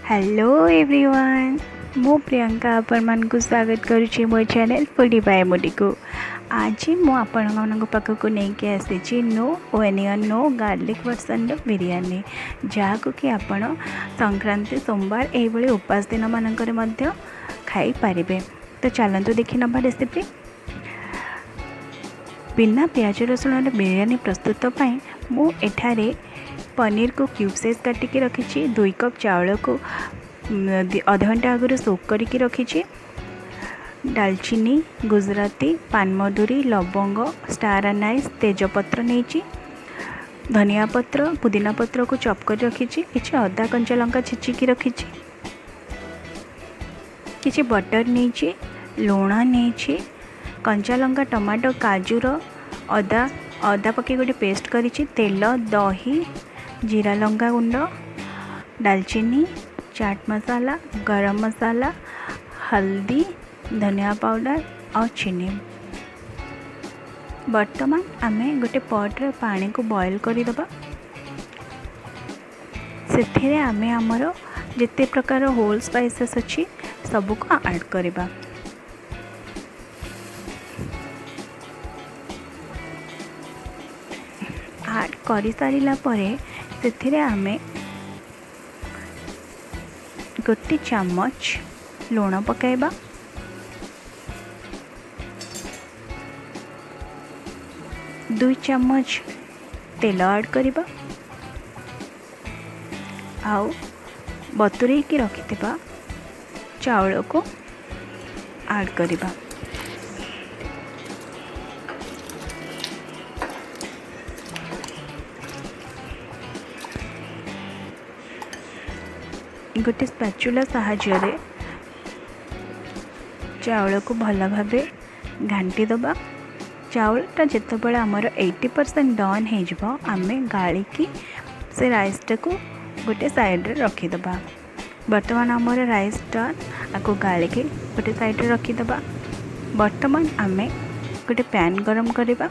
Hello everyone, ମୁଁ ପ୍ରିୟଙ୍କା ଆପଣମାନଙ୍କୁ ସ୍ୱାଗତ କରୁଛି ମୋ ଚ୍ୟାନେଲ୍ ଫୁଡ଼ି ବାଏ ମୁଡ଼ିକୁ। ଆଜି ମୁଁ ଆପଣମାନଙ୍କ ପାଖକୁ ନେଇକି ଆସିଛି ନୋ ଓନିଅନ୍ ନୋ ଗାର୍ଲିକ୍ ଭର୍ସନ୍ର ବିରିୟାନୀ, ଯାହାକୁ କି ଆପଣ ସଂକ୍ରାନ୍ତି, ସୋମବାର ଏଇଭଳି ଉପାସ ଦିନମାନଙ୍କରେ ମଧ୍ୟ ଖାଇପାରିବେ। ତ ଚାଲନ୍ତୁ ଦେଖି ନେବା ରେସିପି। ବିନା ପିଆଜ ରସୁଣର ବିରିୟାନୀ ପ୍ରସ୍ତୁତ ପାଇଁ ମୁଁ ଏଠାରେ ପନିରକୁ କ୍ୟୁବ୍ ସାଇଜ୍ କାଟିକି ରଖିଛି, 2 କପ୍ ଚାଉଳକୁ ଅଧଘଣ୍ଟା ଆଗରୁ ସୋକ୍ କରିକି ରଖିଛି, ଡାଲଚିନି, ଗୁଜୁରାତି, ପାନମଧୁରୀ, ଲବଙ୍ଗ, ଷ୍ଟାର ଆନାଇସ୍, ତେଜପତ୍ର ନେଇଛି, ଧନିଆ ପତ୍ର, ପୁଦିନା ପତ୍ରକୁ ଚପ୍ କରି ରଖିଛି, କିଛି ଅଦା କଞ୍ଚା ଲଙ୍କା ଛେଚିକି ରଖିଛି, କିଛି ବଟର୍ ନେଇଛି, ଲୁଣ ନେଇଛି, କଞ୍ଚା ଲଙ୍କା, ଟମାଟୋ, କାଜୁର ଅଦା ପକାଇ ଗୋଟେ ପେଷ୍ଟ କରିଛି, ତେଲ, ଦହି, ଜିରା ଲଙ୍କା ଗୁଣ୍ଡ, ଡାଲଚିନି, ଚାଟ୍ ମସଲା, ଗରମ ମସଲା, ହଳଦୀ, ଧନିଆ ପାଉଡ଼ର ଆଉ ଚିନି। ବର୍ତ୍ତମାନ ଆମେ ଗୋଟେ ପଟ୍ରେ ପାଣିକୁ ବଏଲ୍ କରିଦେବା। ସେଥିରେ ଆମେ ଆମର ଯେତେ ପ୍ରକାର ହୋଲ୍ ସ୍ପାଇସେସ୍ ଅଛି ସବୁକୁ ଆଡ଼୍ କରିବା। ଆଡ଼୍ କରିସାରିଲା ପରେ ସେଥିରେ ଆମେ ଗୋଟେ ଚାମଚ ଲୁଣ ପକାଇବା। 2 ଚାମଚ ତେଲ ଆଡ଼୍ କରିବା ଆଉ ବତୁରେଇକି ରଖିଥିବା ଚାଉଳକୁ ଆଡ଼୍ କରିବା। ଗୋଟେ ସ୍ପାଚୁଲା ସାହାଯ୍ୟରେ ଚାଉଳକୁ ଭଲ ଭାବେ ଘାଣ୍ଟି ଦେବା। ଚାଉଳଟା ଯେତେବେଳେ ଆମର 80% ଡନ୍ ହେଇଯିବ, ଆମେ ଗାଳିକି ସେ ରାଇସ୍ଟାକୁ ଗୋଟେ ସାଇଡ଼୍ରେ ରଖିଦେବା। ବର୍ତ୍ତମାନ ଆମର ରାଇସ୍ ଡନ୍, ଆକୁ ଗାଳିକି ଗୋଟେ ସାଇଡ଼୍ରେ ରଖିଦେବା। ବର୍ତ୍ତମାନ ଆମେ ଗୋଟେ ପ୍ୟାନ୍ ଗରମ କରିବା,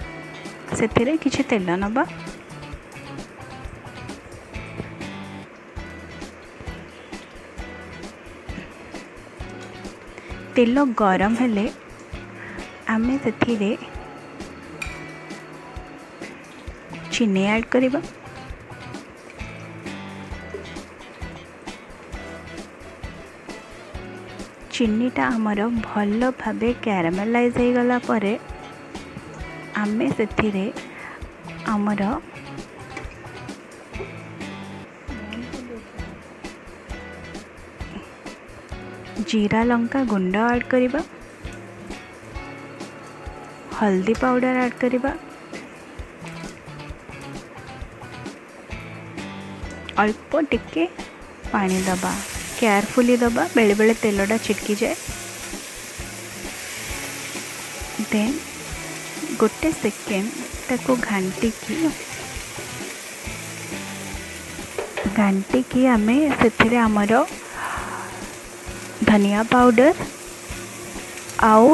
ସେଥିରେ କିଛି ତେଲ ନେବା। ତେଲ ଗରମ ହେଲେ ଆମେ ସେଥିରେ ଚିନି ଆଡ଼୍ କରିବା। ଚିନିଟା ଆମର ଭଲ ଭାବେ କ୍ୟାରାମେଲାଇଜ୍ ହେଇଗଲା ପରେ ଆମେ ସେଥିରେ ଆମର ଜିରା ଲଙ୍କା ଗୁଣ୍ଡ ଆଡ଼୍ କରିବା, ହଳଦୀ ପାଉଡ଼ର ଆଡ଼୍ କରିବା, ଅଳ୍ପ ଟିକେ ପାଣି ଦେବା, କେୟାରଫୁଲି ଦେବା, ବେଳେବେଳେ ତେଲଟା ଛିଟକିଯାଏ। ଦେନ୍ ଗୋଟେ ସେକେଣ୍ଡ ତାକୁ ଘାଣ୍ଟିକି ଆମେ ସେଥିରେ ଆମର ଧନିଆ ପାଉଡ଼ର ଆଉ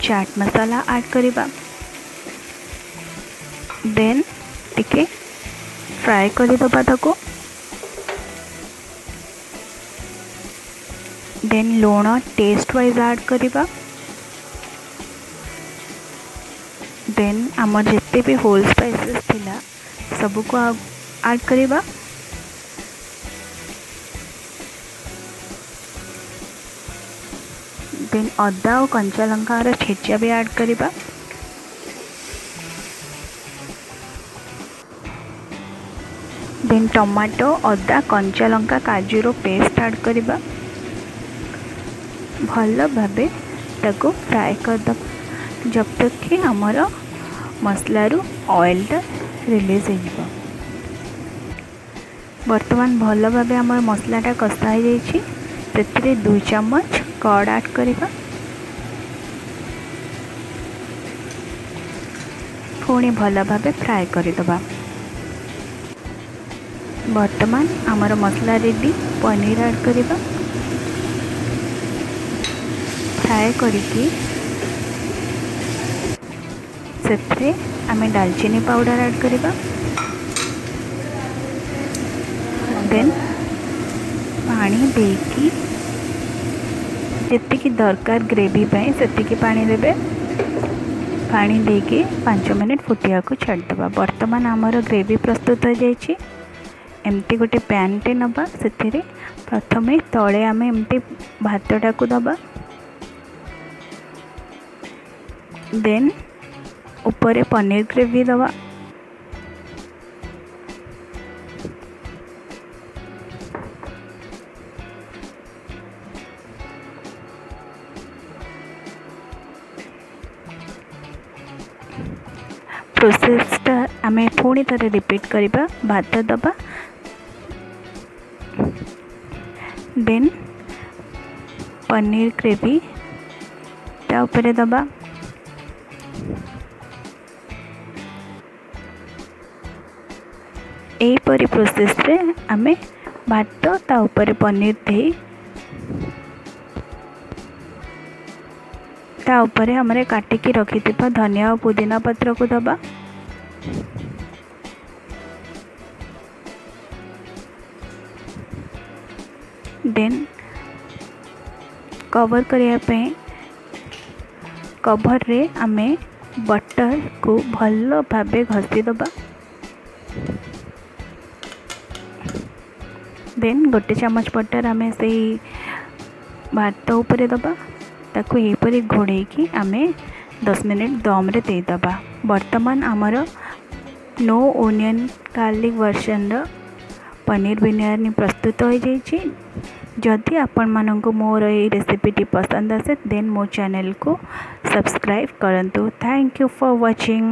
ଚାଟ୍ ମସଲା ଆଡ଼୍ କରିବା। ଦେନ୍ ଟିକେ ଫ୍ରାଏ କରିଦେବା ତାକୁ। ଦେନ୍ ଲୁଣ ଟେଷ୍ଟ ୱାଇଜ୍ ଆଡ଼୍ କରିବା। ଦେନ୍ ଆମର ଯେତେ ବି ହୋଲ୍ ସ୍ପାଇସେସ୍ ଥିଲା ସବୁକୁ ଆଡ଼୍ କରିବା। ଦେନ୍ ଅଦା ଆଉ କଞ୍ଚା ଲଙ୍କାର ଛେଚା ବି ଆଡ଼୍ କରିବା। ଦେନ୍ ଟମାଟୋ, ଅଦା, କଞ୍ଚା ଲଙ୍କା, କାଜୁର ପେଷ୍ଟ ଆଡ଼୍ କରିବା। ଭଲ ଭାବେ ତାକୁ ଫ୍ରାଏ କରିଦେବା ଜବ୍ ତକ୍ କି ଆମର ମସଲାରୁ ଅଏଲ୍ଟା ରିଲିଜ୍ ହେଇଯିବ। ବର୍ତ୍ତମାନ ଭଲ ଭାବେ ଆମର ମସଲାଟା କଷା ହେଇଯାଇଛି। ସେଥିରେ 2 ଚାମଚ କର୍ଡ଼ ଆଡ଼୍ କରିବା। ପୁଣି ଭଲ ଭାବେ ଫ୍ରାଏ କରିଦେବା। ବର୍ତ୍ତମାନ ଆମର ମସଲା ରେଡ଼ି। ପନିର ଆଡ଼୍ କରିବା। ଫ୍ରାଏ କରିକି ସେଥିରେ ଆମେ ଡାଲଚିନି ପାଉଡ଼ର ଆଡ଼୍ କରିବା। ଦେନ୍ ପାଣି ଦେଇକି, ଯେତିକି ଦରକାର ଗ୍ରେଭି ପାଇଁ ସେତିକି ପାଣି ଦେବେ। ପାଣି ଦେଇକି 5 ମିନିଟ୍ ଫୁଟିବାକୁ ଛାଡ଼ିଦେବା। ବର୍ତ୍ତମାନ ଆମର ଗ୍ରେଭି ପ୍ରସ୍ତୁତ ହୋଇଯାଇଛି। ଏମିତି ଗୋଟେ ପ୍ୟାନ୍ଟେ ନେବା। ସେଥିରେ ପ୍ରଥମେ ତଳେ ଆମେ ଏମିତି ଭାତଟାକୁ ଦେବା, ଦେନ୍ ଉପରେ ପନିର ଗ୍ରେଭି ଦେବା। ପ୍ରୋସେସ୍ଟା ଆମେ ପୁଣି ଥରେ ରିପିଟ୍ କରିବା। ଭାତ ଦେବା, ଦେନ୍ ପନିର ଗ୍ରେଭି ତା ଉପରେ ଦେବା। ଏହିପରି ପ୍ରୋସେସ୍ରେ ଆମେ ଭାତ, ତା ଉପରେ ପନିର ଦେଇ, ତା ଉପରେ ଆମର କାଟିକି ରଖିଥିବା ଧନିଆ ଓ ପୁଦିନା ପତ୍ରକୁ ଦେବା। ଦେନ୍ କଭର୍ କରିବା ପାଇଁ କଭର୍ରେ ଆମେ ବଟର୍କୁ ଭଲ ଭାବେ ଘଷି ଦେବା। ଦେନ୍ ଗୋଟେ ଚାମଚ ବଟର୍ ଆମେ ସେଇ ଭାତ ଉପରେ ଦେବା। ତାକୁ ଏହିପରି ଘୋଡ଼େଇକି ଆମେ 10 ମିନିଟ୍ ଦମ୍ରେ ଦେଇଦେବା। ବର୍ତ୍ତମାନ ଆମର ନୋ ଓନିଅନ୍ ଗାର୍ଲିକ୍ ଭର୍ସନ୍ର ପନିର ବିରିୟାନୀ ପ୍ରସ୍ତୁତ ହୋଇଯାଇଛି। ଯଦି ଆପଣମାନଙ୍କୁ ମୋର ଏଇ ରେସିପିଟି ପସନ୍ଦ ଆସେ, ଦେନ୍ ମୋ ଚ୍ୟାନେଲକୁ ସବସ୍କ୍ରାଇବ୍ କରନ୍ତୁ। Thank you for watching.